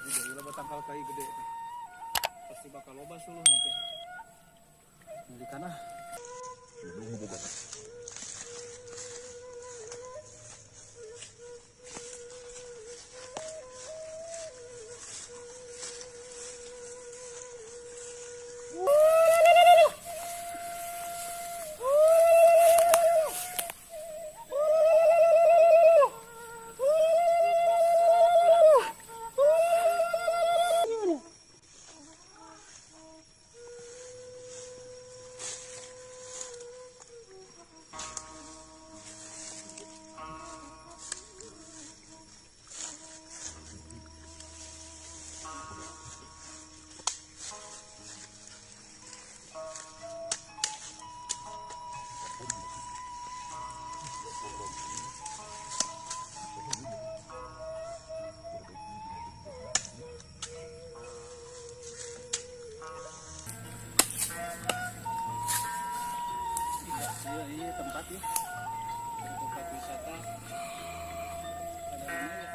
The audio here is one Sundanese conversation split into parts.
Jadi loba tangkal kai gede teh. Pasti bakal loba suluh nanti. Di kana. Ini tempat ya, tempat wisata. Ada ini ya.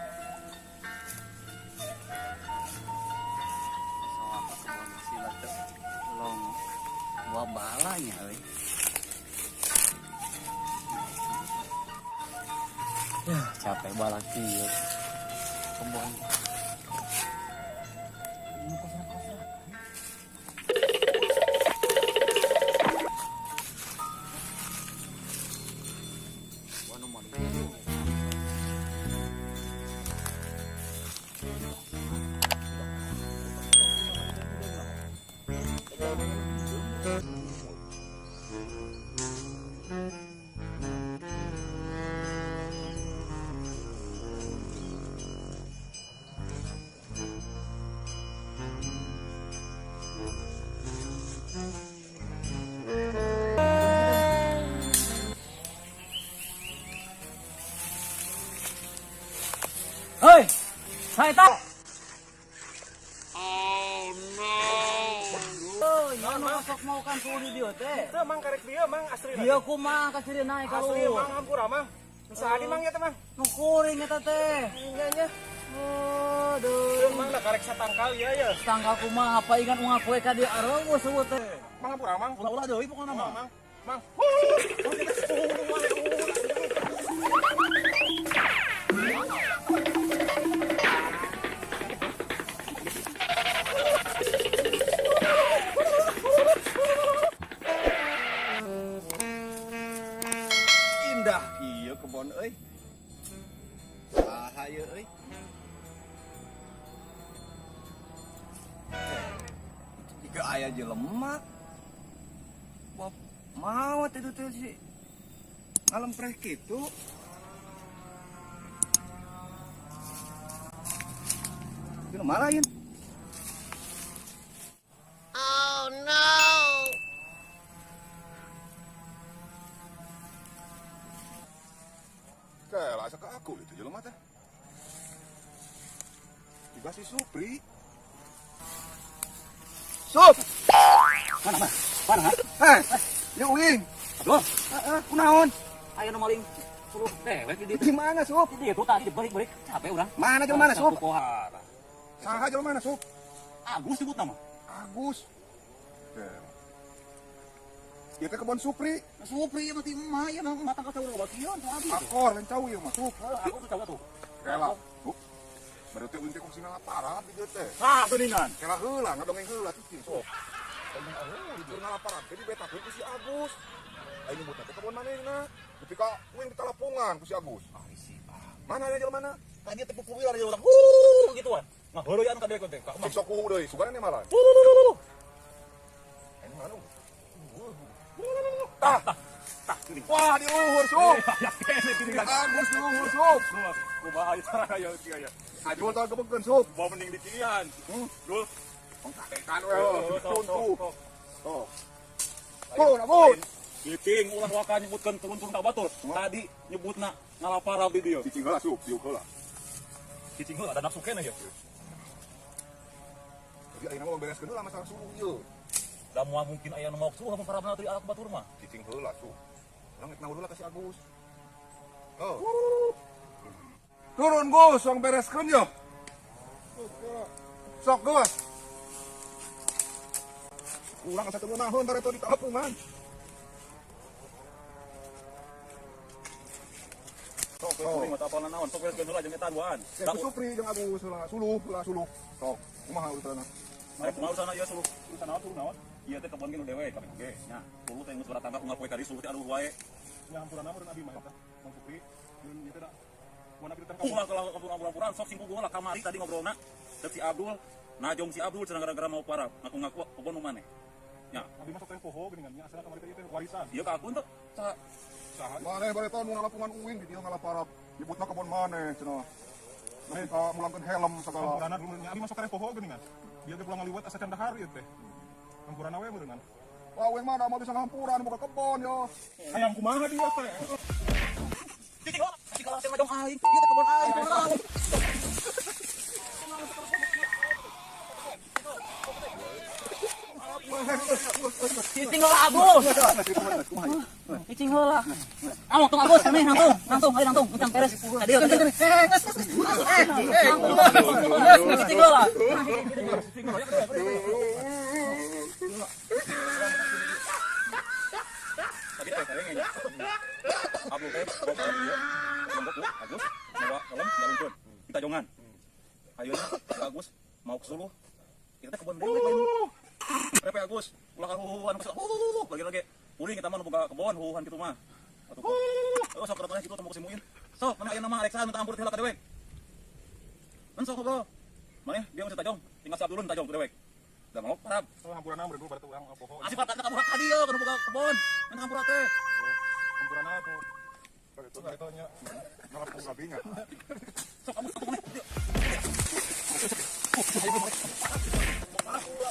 Soal kebun silat long wabalanya euy. Ya, capek balak ieu. Kebun. Hei, saya tahu. Oh no. Oh, nyono sok mau kan kudu dieu teh. Teu mang karek dieu mang asli. Dieu kumaha ka ciri naik ka luhur. Asli mang hampura mang. Nu saha di mang ya teh mang? Nu kuring eta teh. Nya nya. Aduh, mang da karek satangkal ieu ya. Satangkal kumaha apa ingat unggal poe ka dieu areuweuh seueuh teh. Mang hampura mang. Ulah-ulah deui pokona mah. Mang. Mang. Indah ieu kebon euy. Saha ieu euy? Jika aya jelema. Wah, mawat itu teh si ngalempreh kitu. Jelema lain. Oh no. Kayak asa ke aku itu jelema teh. Tiba si Supri. Sup. Mana mana? Mana? Heh, ya uing. Aduh, heeh, kunaon? Aya nu maling suluh dewek di dieu. Di mana, Sup? Di dieu tadi dibalik-balik capek urang. Mana jelema mana, Sup? Saha jelema mana, Sup? Agus disebut nama. Agus. Ieu teh kebon Supri. Supri ieu mah ti emak ieu mah matang ka cau loba kieu teh abi. Akor lain cau ieu mah, Sup. Aku tuh cau tuh. Kela. Sup. Baru teh uing teh kongsi ngalaparan di dieu teh. Hah, geuningan. Kela heula ngadongeng heula cicing, Sup. Jujur ngalaparan teh dibetakeun ku si Agus. Aing nyebutna teh kebon manehna. Nepi ka uing ditalapungan ku si Agus. Ari si Mana aya jelema mana? Tadi teh pupuwi ari urang. Gituan. Nah, heureuyaan ka direk teh. Cik sok kuhu deui, sugana malah. Aing mana? Tah, tah, gini. Wah, di luhur, Sup. Agus di luhur, Sup. Kumaha ieu cara aya kieu ya. Ajul tah gebegeun, Sup. Bawa mending dikirian. Dul. Katekan we, tuh. Tuh. Tuh, nabut. Cicing ulah waka nyebutkeun turun-turun ka batur. Tadi nyebutna ngalaparan di dieu. Cicing heula, Sup, diuk heula. Cicing heula ada nafsu keneh ya. Jadi ayeuna mah bereskeun heula masalah suluh ieu. Da moal mungkin aya nu maok suluh lamun parabna teh alat batur mah. Cicing heula, Sup. Urang rek naur heula ka si Agus. Oh. Turun Gus, urang bereskeun yo. Sok geus. Urang asa teu ngeunaheun bareto di talapungan. Sok kuring mah apal naon, sok beres heula jeung eta duaan. Ku Supri jeung Agus heula, suluh heula suluh. Sok, kumaha urusanna? Mari kumaha urusanna ieu suluh? Urusan naon suluh naon? Ieu teh kebon ge nu dewe kabeh oge nya. Suluh teh geus baratangga unggal poe kali suluh teh aduh wae. Nya hampurana meureun abi mah eta. Mang Supri, mun ieu teh da mun abi teh Ulah kalau hampura-hampuran sok singgung lah kamari tadi ngobrolna. Dek si Abdul, najong si Abdul cenah gara-gara mau parah, ngaku-ngaku kebon nu maneh. Nya, abi mah sok teh poho geuningan nya asalna kamari teh ieu teh warisan. Ieu ka akun teh saha? Saha? Maneh bareto nu ngalapungan uing di dieu ngalaparap. Nyebutna kebon maneh cenah. Nepi ka mulangkeun helm sagala. Hampurana dulu nya abi mah sok teh poho geuningan. Dia ge pulang ngaliwet asa can dahar ieu teh. Hampurana we meureunnan. Wah, uing mah da moal bisa ngampuran boga kebon yo. Hayang kumaha dia teh? Cicing heula, cicing heula teh najong aing. Ieu teh kebon aing. Cicing heula Agus. Cicing heula. Amo tong Agus kami nangtung, nangtung, ayo nangtung, encan beres. Ka dieu, ka dieu. Cicing heula. Tadi teh kadenge nya. Abdul teh bawa ke dieu. Lombok ku Agus bawa helm dialungkeun. Kita jongan. Ayeuna si Agus mau ke suluh. Kita teh kebon dewe lain. Repe Agus, ulah kahuhuhan ku lagi-lagi. Uring kita mah nu boga kebon huhuhan kitu mah. Atuh. Oh sok ratunya kitu temu ku si Muin. Sok mana aya nama Alexa minta ampun teh heula ka dewek. Mun sok ngobrol. Maneh dia masih tajong, tinggal si Abdulun tajong ku dewek. Da mau parab. Oh, hampurana meureun dulu bareto urang poho. Asih patah ka budak ka dieu kana boga kebon. Minta ampun teh. Hampurana tuh. Bareto Bareto nya. ngalapung abinya. Sok kamu sok maneh.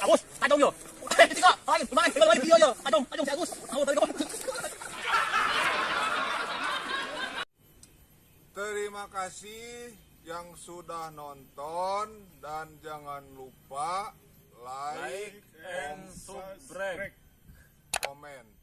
Agus, tajong yo. Cicing heula, lain, kumaha? Lain dieu yo. Tajong, tajong si Agus. Aku tadi kebon. Terima kasih yang sudah nonton dan jangan lupa like, And subscribe. komen.